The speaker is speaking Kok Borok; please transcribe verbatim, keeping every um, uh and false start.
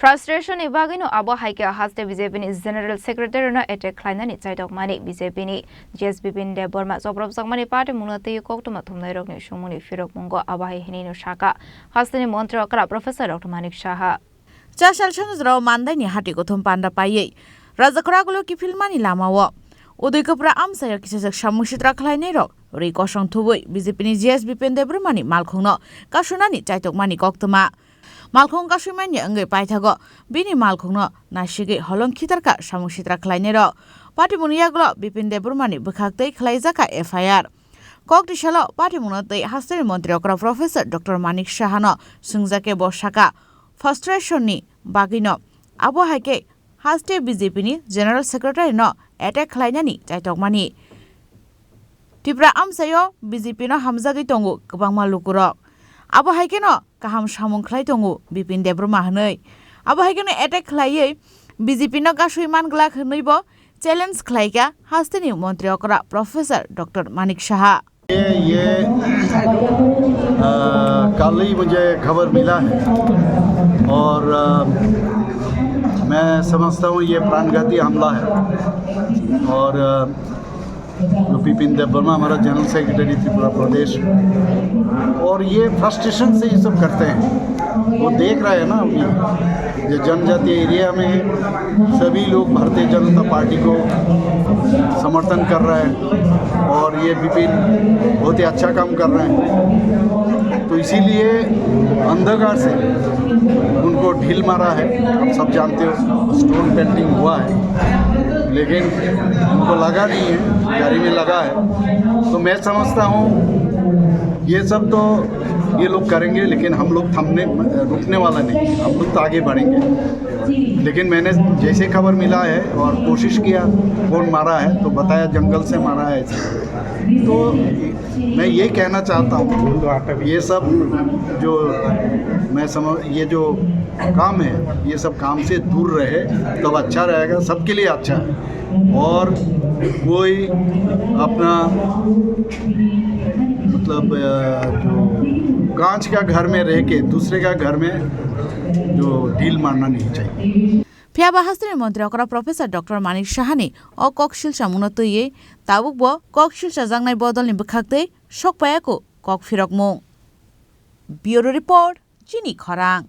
Frustration ni bagwino abo hai khe haste B J P ni General Secretary no attack khlainani chaitokmani. B J P ni G S Bipin Debbarma chopropjakmani party mungno twi koktwma thumnairokni sumungni phirokmungo abo hai hinwino sakha hasteni montri okra Professor Doctor Manik Saha. Chasal sanjrao mandaini hati kuthum panda paiwi Rajakhora gulo kiphilmani lamao Udui Kwpra amchaio kisajak samung sitra khlainairok rwi kosong thubui B J P ni G S Bipin Debbarmani malkhungno kasunani chaitokmani koktwma. Malkhung kasui manya wngwi paithago bini malkhungno naisigwi holong khitarkha samung sitra khlainairok. Patimungni yagulo Bipin Debbarmani bwkhaktwi khlaijakha F I R. Kok tisalo patimungno twi hasteni montri okra Professor Doctor Manik Sahano swngjak khe bo sakha, frustration ni bagwino abo hai khe haste B J P ni General Secretary no attack khlainani chaitokmani. Tripura amchaio B J P no hamjagwi tongo kwbangma lukurok. Abo hai kheno kaham samung khlai tongo Bipin Debbarma hwnwi. Abo hai kheno attack khlaiwi B J P no gasui man glak hwnwi bo challenge khlaikha hasteni montri okra Professor Doctor Manik Saha. ये, ये, अ, कल ही मुझे खबर मिला है और, अ, मैं समझता हूँ ये प्राणघाती हमला है और, अ, जो बिपिन देबबर्मा हमारा जनरल सेक्रेटरी त्रिपुरा प्रदेश, और ये फ्रस्ट्रेशन से ये सब करते हैं। वो देख रहा है ना अभी, जो जनजातीय एरिया में सभी लोग भारतीय जनता पार्टी को समर्थन कर रहा है और ये बिपिन बहुत ही अच्छा काम कर रहे हैं। तो इसीलिए अंधकार से उनको ढील मारा है। आप सब जानते हो, स्टोन पेल्टिंग हुआ है, लेकिन उनको लगा नहीं है, गाड़ी में लगा है। तो मैं समझता हूँ ये सब तो ये लोग करेंगे, लेकिन हम लोग थमने, रुकने वाला नहीं, हम लोग तो आगे बढ़ेंगे। लेकिन मैंने जैसे खबर मिला है और कोशिश किया, कौन मारा है, तो बताया जंगल से मारा है। तो मैं ये कहना चाहता हूँ, ये सब जो मैं समझ, ये जो काम है, ये सब काम से दूर रहे, तब अच्छा रहेगा, सबके लिए अच्छा है। और कोई अपना, मतलब, अ, जो कांच का घर में रह के दूसरे का घर में जो डील मारना नहीं चाहिए। Phiya ba hasteni montri okra Professor Doctor Manik Sahani o kok silsa mungno twiwi tabuk bo kok silsa jaknai bodolni bwkhaktwi sok paiya kok phirokmung. Bureau Report, Chini Khorang.